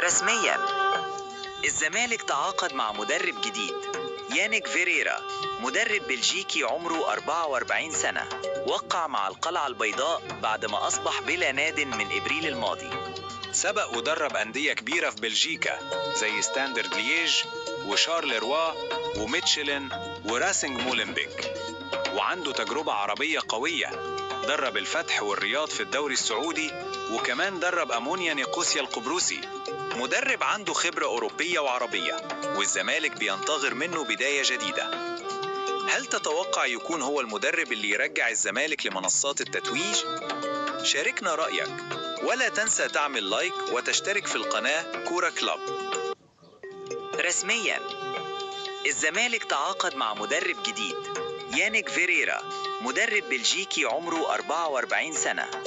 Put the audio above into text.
رسميا، الزمالك تعاقد مع مدرب جديد، يانيك فيريرا، مدرب بلجيكي عمره 44 سنة، وقع مع القلعة البيضاء بعد ما أصبح بلا ناد من إبريل الماضي. سبق ودرب أندية كبيرة في بلجيكا زي ستاندرد ليج وشارلروا وميتشلن وراسنج مولنبيك، وعنده تجربة عربية قوية، درب الفتح والرياض في الدوري السعودي، وكمان درب أمونيا نيقوسيا القبرصي. مدرب عنده خبرة أوروبية وعربية، والزمالك بينتظر منه بداية جديدة. هل تتوقع يكون هو المدرب اللي يرجع الزمالك لمنصات التتويج؟ شاركنا رأيك، ولا تنسى تعمل like وتشترك في القناة كورة كلوب. رسميا، الزمالك تعاقد مع مدرب جديد، يانيك فيريرا، مدرب بلجيكي عمره 44 سنة.